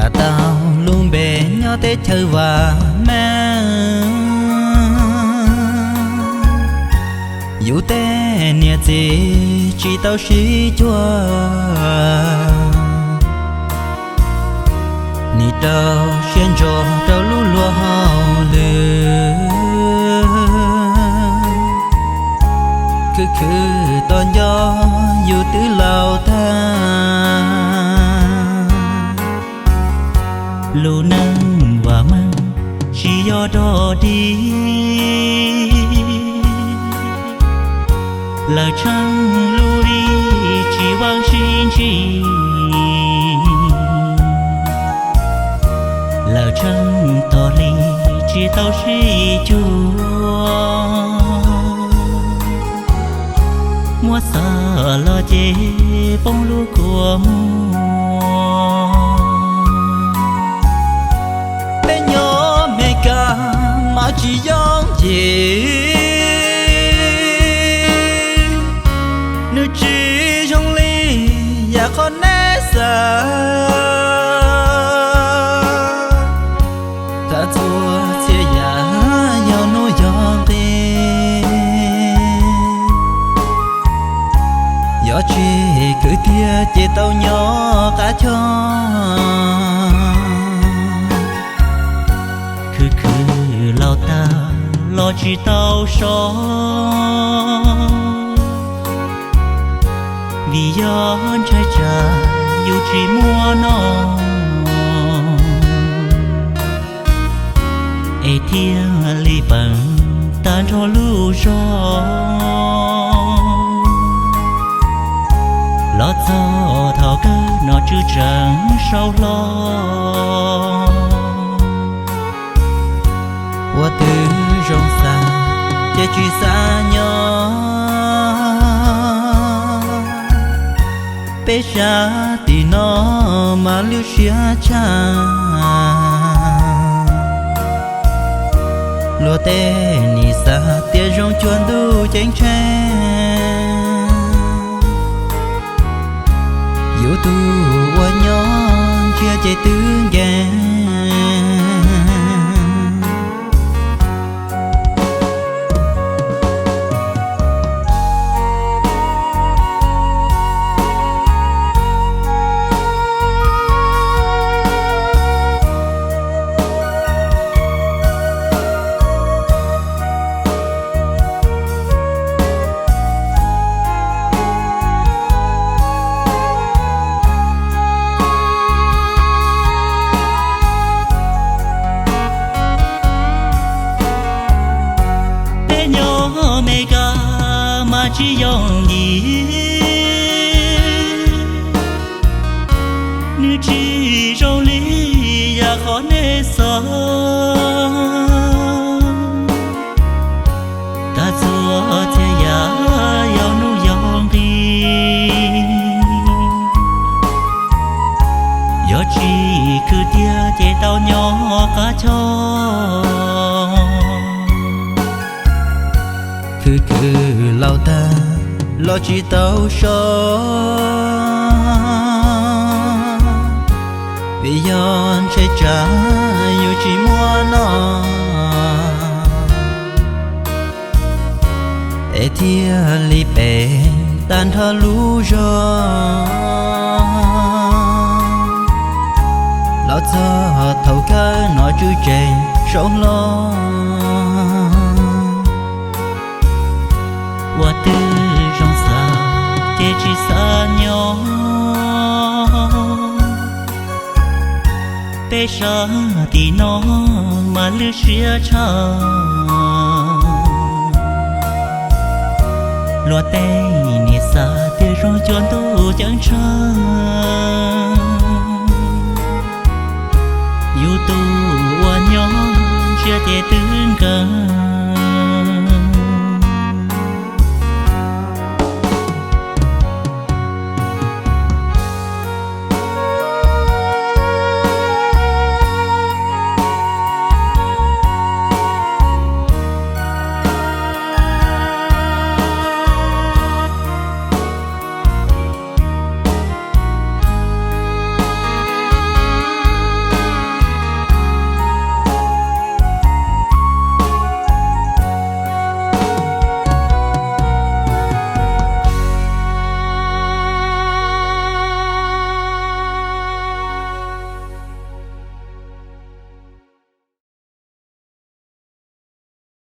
Tau lub npe nyob teb chaws vam meej, yus tej niam txiv tsis tau sib cuag, nim rau siab ntso rau lub luag hauj lwm, khwv khwv tos nco yus twb laus tag. Lub neej vam meej tsis yog dog dig, lawv tsheej lub ib tsis vaj sib ntsis, lawv tsheej tog hli tsis tau sib cuag, muab xav los ces poob lub kua muag. Peb nyob Meskas mas tsis yooj yim, nws tsis zoo li yam qhov nej xav. Tag txhua txhia yam yog hnub yog nqi, yog tsis khwv tiag ces tau nyob qab choj. Khwv khwv laus tag los tsis tau so, vim yog ntshai tsam yus tsis muaj noj, es thiaj li peem tag nrho lub zog. Los txog thaum kawg nom tswv tseem sau hlo, ua twb zoo xav ces tsis xav nyob. Peb sab tim no mas lwj siab tshaj, luag tej nim xav tias zoo cuag ntuj ceeb tsheej, yus tus uas nyob ntsiag ces twb nkees. Peb nyob Meskas mas tsis yooj yim, nws tsis zoo li yam qhov nej xav. Tag txhua txhia yam yog hnub yog nqi, yog tsis khwv tiag ces tau nyob qab choj. Khwv khwv laus tag los tsis tau so, vim yog ntshai tsam yus tsis muaj noj, es thiaj li pem tag nrho lub zog. Los txog thaum kawg nom tswv tseem sau hlo, ua twb zoo xav ces tsis xav nyob. Peb sab tim no mas lwj siab tshaj, luag tej nim xav tias zoo cuag ntuj ceeb tsheej,